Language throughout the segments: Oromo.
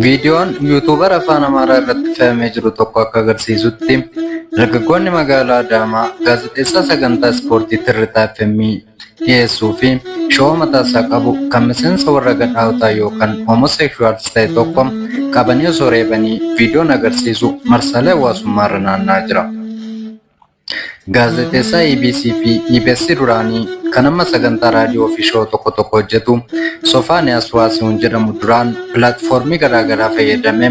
Viidiyoon Yuutuubara Afaan Amaaraa irratti fe'amee jiru tokko akka agarsiisutti, dargaggoonni magaalaa Adaamaa gaazexeessaa sagantaa ispoortii Tirritaa FM dhiyeessuu fi showoo mataasaa qabu kan miseensa warra gadhaawotaa yookan homosexuals ta'e tokko qabanii osoo reebanii viidiyoon agarsiisu marsaalee hawaasummaarra naanna'aa jira. Gaazexeessaa EBC fi EBS duraanii kan amma sagantaa raadiyoo fi showoo tokko tokko hojjetu Sofaaniyaas Waasihuun jedhamu duraan pilaatfoormii garaa garaa fayyadamee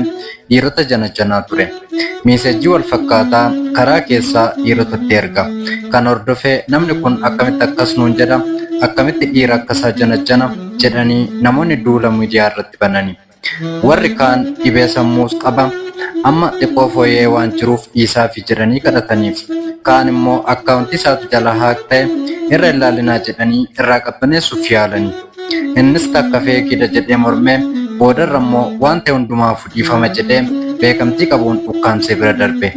dhiirota janajjanaa ture. Miiseejjii wal fakkaataa karaa keessaa dhiirotatti erga. Kana hordofee namni kun akkamitti akkas nuun jedha, akkamitti dhiira akkasaa janajjana jedhanii namoonni duula miidiyaa irratti banani. Warri kaan dhibee sammuus qaba, amma xiqqoo fooyya'ee waan jiruuf dhiisaafi jedhanii kadhataniif. Kaan immoo akkaawuntii isaatu jalaa hack ta'e irra hin laalinaa jedhanii irraa qabbaneessuuf yaalani. Innis takka feekiidha jedhee mormee boodarra immoo waan ta'e hundumaafu dhiifama jedhee beekamtii qabuun ukkaamsee bira darbe.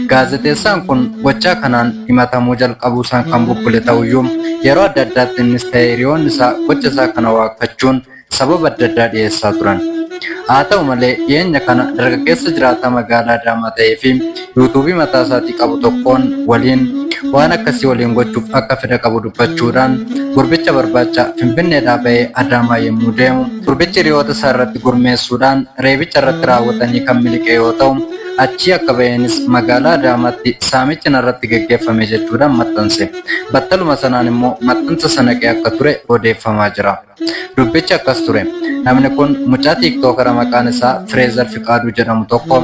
Gaazexeessaan kun gochaa kanaan himatamuu jalqabuusaan kan bubbule ta'uyyuu yeroo adda addaatti innis ta'e hiriyoonni isaa gocha isaa kana waakkachuun sababa adda addaa dhiyeessaa turan. Haa ta'u malee dhiyeenya kana dargaggeessa jiraataa magaalaa Adaamaa ta'ee fi yuutuubii mataa isaatii qabu tokkoon waliin waan akkasii waliin gochuuf akka fedha qabu dubbachuudhaan gurbicha barbaacha Finfinneedhaa ba'ee Adaamaa yemmuu deemu gurbichi hiriyoota isaa irratti gurmeessuudhaan reebicha irratti raawwatanii kan miliqe yoo ta'u achii akka ba'eenis magaalaa Adaamaatti saamichi narratti geggeeffame jechuudhaan maxxanse. Battaluma sanaan immoo maxxansa sana haqee akka ture odeeffamaa jira. Dubbichi akkas ture. Namni kun mucaa tiiktookara maqaan isaa Fireezar Fiqaaduu jedhamu tokko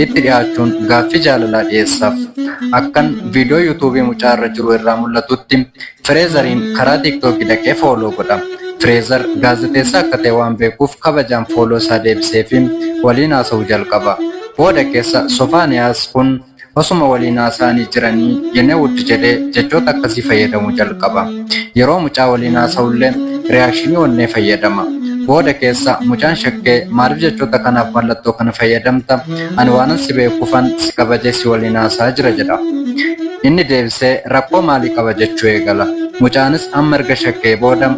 itti dhiyaachuun gaaffii jaalalaa dhiyeessaaf. Akkan viidiyoo yuutuubii mucaa irra jiru irraa mul'atutti Fireezariin karaa tiiktookii dhaqee fooloo godha. Fireezar gaazexeessaa akka ta'e waan beekuuf kabajaan fooloo isaa deebiseefii waliin haasa'uu jalqaba. Booda keessa Sofaaniyaas kun Osuma waliin haasa'anii jiranii yene wudd jedhee jechoota akkasii fayyadamuu jalqaba. Yeroo mucaa waliin haasa'ullee riyaakshinii onnee fayyadama. Booda keessa mucaan shakkee maaliif jechoota kanaaf mallattoo kana fayyadamta? Ani waanan si beekuufan si kabajee si waliin haasa'aa jira jedha. Inni deebisee rakkoo maalii qaba jechuu eegala. Mucaanis amma erga shakkee booda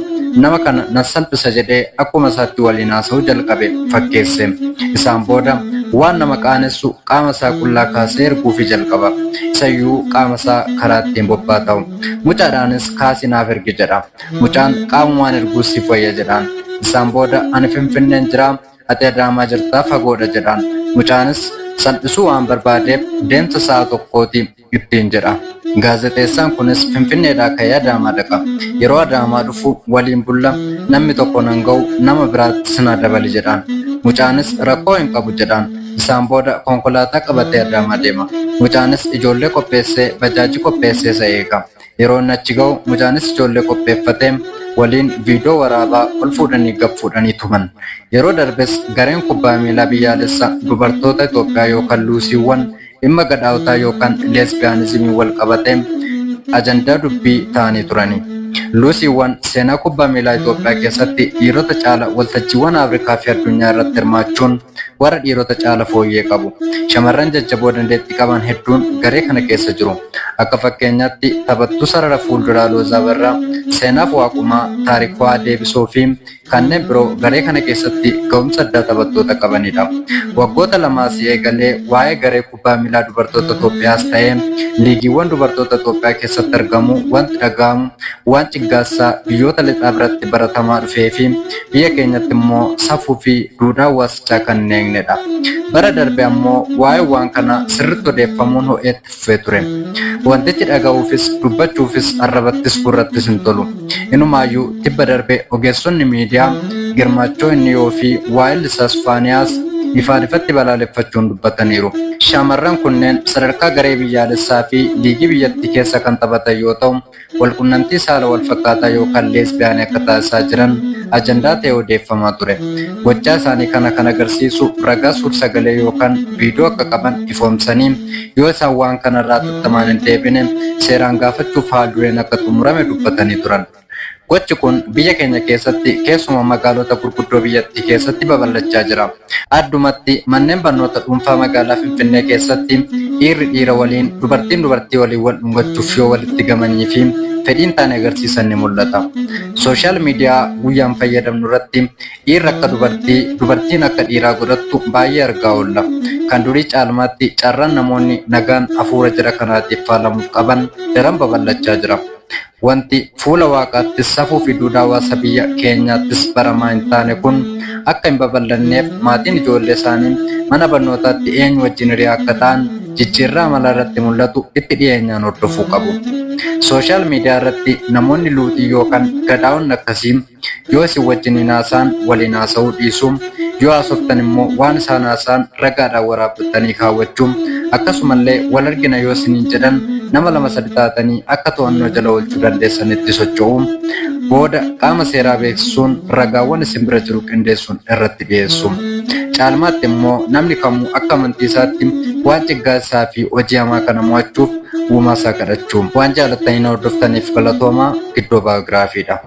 nama kana nan salphisa jedhee akkuma isaatti waliin haasa'uu jalqabe fakkeesse. Isaan booda waan nama qaanessu qaama isaa qullaa kaasee erguufii jalqaba. Isayyuu qaama isaa karaa ittiin bobbaa ta'u. Mucaadhaanis kaasii naaf ergi jedha. Mucaan qaamumaan erguu siif wayya jedhaan. Isaan booda ani Finfinneen jira ati Adaamaa jirtaa fagoodha jedhaan. Mucaanis salphisuu waan barbaadeef deemsa sa'a tokkooti ittiin jedha. Gaazexeessaan kunis Finfinneedhaa ka'ee Adaamaa dhaqa. Yeroo Adaamaa dhufu waliin bulla, namni tokko nan ga'u nama biraattis naa dabali jedhaan. Mucaanis rakkoo hin qabu jedhaan. Isaan booda konkolaataa qabatee Adaamaa deema. Mucaanis ijoollee qopheessee bajaajii qopheessee isa eega. Yeroo inni achi ga'u mucaanis ijoollee qopheeffatee waliin viidiyoo waraabaa ol fuudhanii gad fuudhanii tuman. Yeroo darbes gareen kubbaa miilaa biyyaalessa dubartoota Itoophiyaa yookan Luusiiwwan dhimma gadhaawotaa yookan leesbiyaanizimiin wal qabatee ajandaa dubbii ta'anii turani. Luusiiwwan seenaa kubbaa miilaa Itoophiyaa keessatti dhiirota caala waltajjiiwwan Afrikaa fi addunyaa irratti hirmaachuun warra dhiirota caala fooyyee qabu. Shamarran jajjaboo dandeettii qaban hedduun garee kana keessa jiru. Akka fakkeenyaatti taphattuu sarara fuulduraa Loozaa Abarraa, Seenaaf Waaqumaa, Taarikwaa Deebisoo fi kanneen biroo garee kana keessatti ga'umsa addaa taphattoota qabanidha. Waggoota lamaa asii eegalee waa'ee garee kubbaa miilaa dubartoota Itoophiyaas ta'ee liigiiwwan dubartoota Itoophiyaa keessatti argamu wanti dhaga'amu waan ciggaassaa biyyoota lixaa biratti baratamaa dhufeefi biyya keenyatti immoo safuufi duudhaa hawaasichaa kan hin eegnedha. Bara darbe ammoo waa'een waan kanaa sirriitti odeeffamuun ho'ee itti fufee ture. Wantichi dhaga'uufis, dubbachuufis, arrabattis gurrattis hin tolu. Inumaayyuu tibba darbe ogeessonni miidiyaa Girmaachoo Inniyoo fi waa'illi isaa Sufaaniyaas ifaan ifatti balaaleffachuun dubbataniiru. Shamarran kunneen sadarkaa garee biyyaalessaa fi liigii biyyattii keessa kan taphatan yoo ta'u, walqunnamtii saala walfakkaataa yookaan leesbiyaanii akka taasisaa jiran ajandaa ta'ee odeeffamaa ture. Gochaa isaanii kana kan agarsiisu ragaa suur-sagalee yookaan viidiyoo akka qaban ifoomsanii yoo isaan waan kanarraa hatattamaan hin deebine seeraan gaafachuuf haal-dureen akka xumurame dubbatanii turan. Gochi kun biyya keenya keessatti keessumaa magaalota gurguddoo biyyattii keessatti babal'achaa jira. Addumatti manneen barnoota dhuunfaa magaalaa Finfinnee keessatti Dhiirri dhiira waliin, dubartiin dubartii waliin wal dhungachuuf yoo walitti gamanii fi fedhiin taane agarsiisan ni mul'ata. Sooshaal miidiyaa guyyaan fayyadamnu irratti dhiirri akka dubartii, dubartiin akka dhiiraa godhattu baay'ee argaa oolla. Kan durii caalmaatti carraan namoonni nagaan hafuura jara kanaatiif faalamuuf qaban daran babal'achaa jira. Wanti fuula Waaqaattis safuu fi duudhaa hawaasa biyya keenyaattis baramaa hin taane kun akka hin babal'anneef maatiin ijoollee isaanii mana barnootaatti eenyu wajjin hiriyaa akka ta'an jijjiirraa amalaa irratti mul'atu itti dhiyeenyaan hordofuu qabu. Sooshaal miidiyaa irratti namoonni luuxii yookaan gadhaa'onni akkasii yoo isin wajjin hin haasa'an waliin haasa'uu dhiisuu, yoo haasoftan immoo waan isaan haasa'an ragaadhaan waraabbattanii kaawwachuu, akkasumallee wal argina yoo isiniin jedhan nama lama sadi taatanii akka to'annoo jala oolchuu dandeessanitti socho'uu, booda qaama seeraa beeksisuun ragaawwan isin bira jiru qindeessuun irratti dhiyeessuu. Caalmaatti immoo namni kamuu akka amantii isaatti waan ciggaasisaa fi hojii hamaa kana mo'achuuf uumaa isaa kadhachuu. Waan jaalattanii na hordoftaniif galatoomaa. Giddoo Baayogiraafiidha.